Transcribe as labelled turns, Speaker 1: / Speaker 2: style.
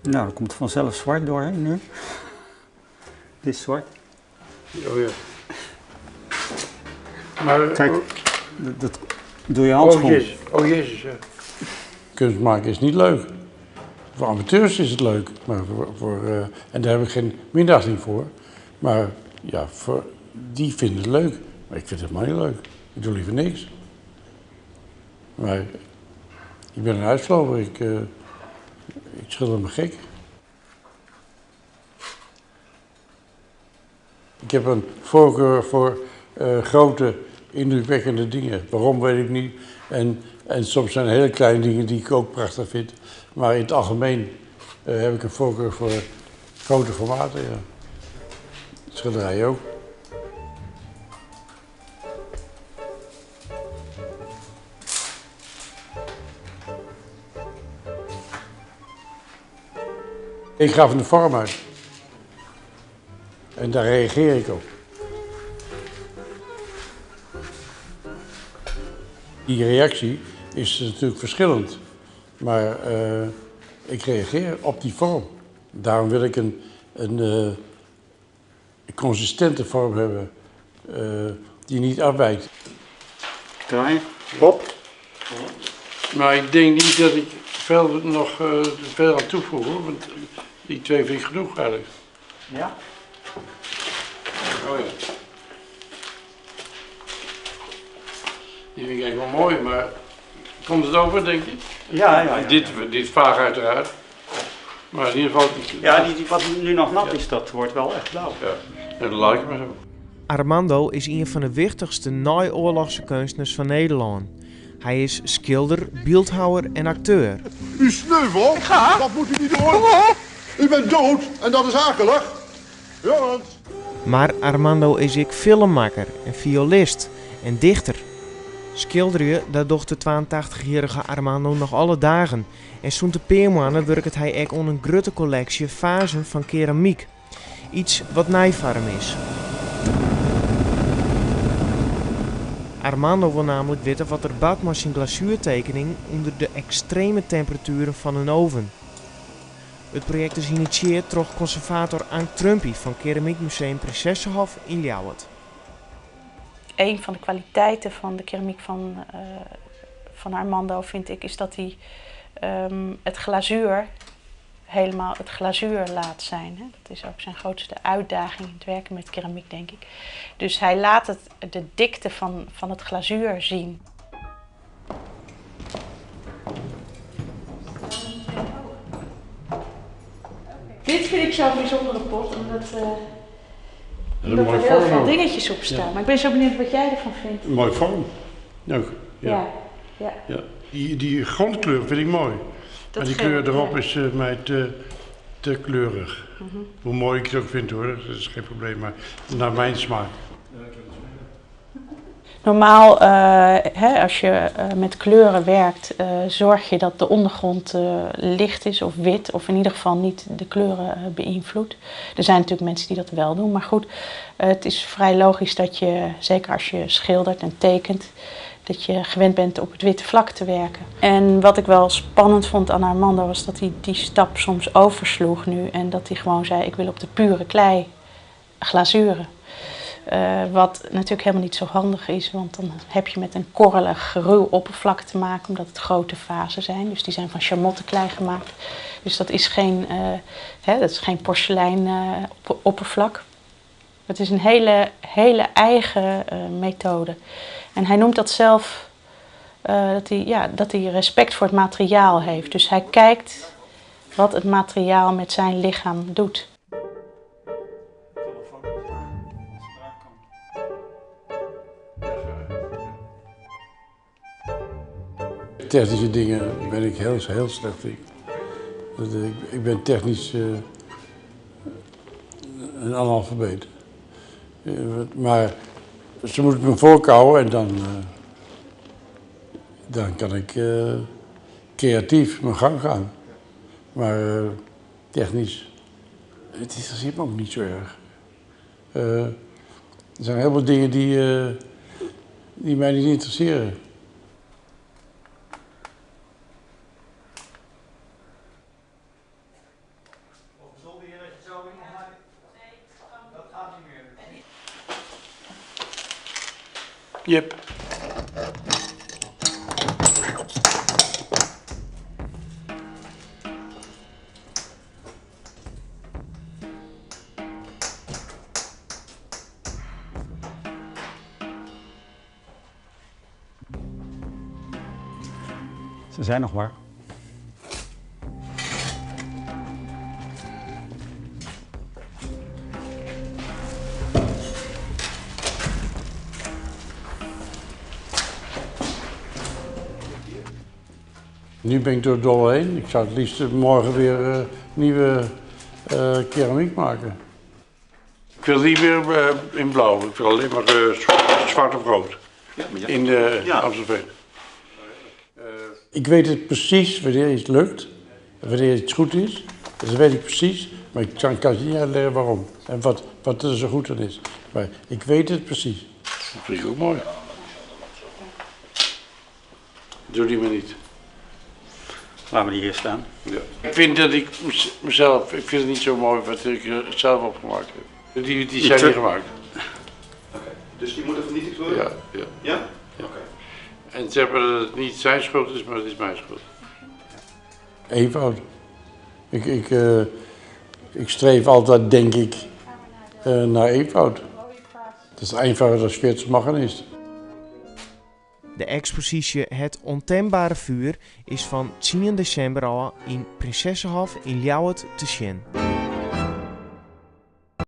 Speaker 1: Nou, der komt fanself swart doorheen nu. Dit is zwart.
Speaker 2: Oh ja. Maar,
Speaker 1: Kijk, dat doe je handschoen.
Speaker 2: Oh jezus, oh jezus, ja. Kunst maken is niet leuk. Voor amateurs is het leuk, maar voor, en daar heb ik geen minachting voor. Maar ja, voor, die vinden het leuk. Maar ik vind het helemaal niet leuk. Ik doe liever niks. Maar ik ben een huisloper. Ik schilder me gek. Ik heb een voorkeur voor grote, indrukwekkende dingen. Waarom weet ik niet. En soms zijn er hele kleine dingen die ik ook prachtig vind. Maar in het algemeen heb ik een voorkeur voor grote formaten. Ja. Schilderijen ook. Ik ga van de vorm uit. En daar reageer ik op. Die reactie is natuurlijk verschillend. Maar ik reageer op die vorm. Daarom wil ik een consistente vorm hebben die niet afwijkt.
Speaker 1: Draaien, hop.
Speaker 2: Maar ik denk niet dat ik veel nog veel aan toevoeg, hoor, want die twee vind ik genoeg eigenlijk.
Speaker 1: Ja?
Speaker 2: Oh ja. Die vind ik eigenlijk wel mooi, maar komt het over, denk je?
Speaker 1: Ja, ja, ja.
Speaker 2: Dit vaag uiteraard. Maar in ieder geval...
Speaker 1: Ja, die wat nu nog nat
Speaker 2: Ja.
Speaker 1: is, dat wordt wel echt blauw.
Speaker 2: Ja, en dat laat ik maar zo.
Speaker 3: Armando is een van de wichtigste naoorlogse kunstenaars van Nederland. Hij is schilder, beeldhouwer en acteur.
Speaker 4: U sneuvel, dat moet u niet doen. U bent dood en dat is akelig. Jongens.
Speaker 3: Maar Armando is ook filmmaker en violist en dichter. Schilderen, dat docht de 82-jarige Armando nog alle dagen. En zo'n de peermannen werkt hij ook aan een grote collectie vazen van keramiek. Iets wat nijfarm is. Armando wil namelijk weten wat er bad met zijn glazuurtekening onder de extreme temperaturen van een oven. Het project is geïnitieerd door conservator Ank Trumpy van Keramiekmuseum Princessehof in Ljouwert.
Speaker 5: Een van de kwaliteiten van de keramiek van Armando, vind ik, is dat hij het glazuur helemaal het glazuur laat zijn. Hè? Dat is ook zijn grootste uitdaging in het werken met keramiek, denk ik. Dus hij laat de dikte van het glazuur zien. Dit vind ik zo'n bijzondere pot,
Speaker 2: Dat is een
Speaker 5: omdat
Speaker 2: mooie
Speaker 5: er heel
Speaker 2: vorm
Speaker 5: veel
Speaker 2: ook.
Speaker 5: dingetjes op staan.
Speaker 2: Ja.
Speaker 5: Maar ik ben zo benieuwd wat jij ervan vindt.
Speaker 2: Een mooie vorm. Ook. Ja.
Speaker 5: Ja, ja.
Speaker 2: Ja. Die grondkleur vind ik mooi.
Speaker 5: Dat
Speaker 2: maar die
Speaker 5: geel,
Speaker 2: kleur erop
Speaker 5: ja.
Speaker 2: is mij te kleurig. Hoe mooi ik het ook vind hoor, dat is geen probleem, maar naar mijn smaak.
Speaker 5: Normaal, als je met kleuren werkt, zorg je dat de ondergrond licht is of wit, of in ieder geval niet de kleuren beïnvloedt. Er zijn natuurlijk mensen die dat wel doen, maar goed, het is vrij logisch dat je, zeker als je schildert en tekent, dat je gewend bent op het witte vlak te werken. En wat ik wel spannend vond aan Armando was dat hij die stap soms oversloeg nu en dat hij gewoon zei, ik wil op de pure klei glazuren. Wat natuurlijk helemaal niet zo handig is, want dan heb je met een korrelig, ruw oppervlak te maken, omdat het grote vazen zijn. Dus die zijn van chamottenklei gemaakt. Dus dat is geen porselein oppervlak. Het is een hele, hele eigen methode. En hij noemt dat zelf dat hij respect voor het materiaal heeft. Dus hij kijkt wat het materiaal met zijn lichaam doet.
Speaker 2: Technische dingen ben ik heel, heel slecht in. Ik ben technisch een analfabeet. Maar ze moeten me voorkouwen en dan kan ik creatief mijn gang gaan. Maar technisch, het interesseert me ook niet zo erg. Er zijn heel veel dingen die mij niet interesseren. Jip.
Speaker 1: Ze zijn nog warm.
Speaker 2: Nu ben ik door het dolle heen. Ik zou het liefst morgen weer nieuwe keramiek maken. Ik wil niet meer in blauw. Ik wil alleen maar zwart of rood.
Speaker 1: Ja, maar ja.
Speaker 2: In de
Speaker 1: Ja.
Speaker 2: Amstelveen. Ik weet het precies wanneer iets lukt. En wanneer iets goed is. Dat weet ik precies. Maar ik kan je niet uitleggen waarom. En wat er zo goed aan is. Maar ik weet het precies. Dat vind ik ook mooi. Doe die maar niet.
Speaker 1: Laten we die hier staan.
Speaker 2: Ja. Ik vind dat ik mezelf, ik vind het niet zo mooi wat ik zelf opgemaakt heb. Die zijn niet gemaakt.
Speaker 6: Oké, dus die moeten vernietigd worden?
Speaker 2: Ja, ja.
Speaker 6: Ja?
Speaker 2: Ja.
Speaker 6: Oké.
Speaker 2: En zeg maar dat het niet zijn schuld is, maar het is mijn schuld. Eenvoud. Ik streef altijd, denk ik, naar eenvoud. Dat is eenvoudig als 40 machinist.
Speaker 3: De expositie Het Ontembare Vuur is van 10 december al in Princessehof in Ljouwert te zien.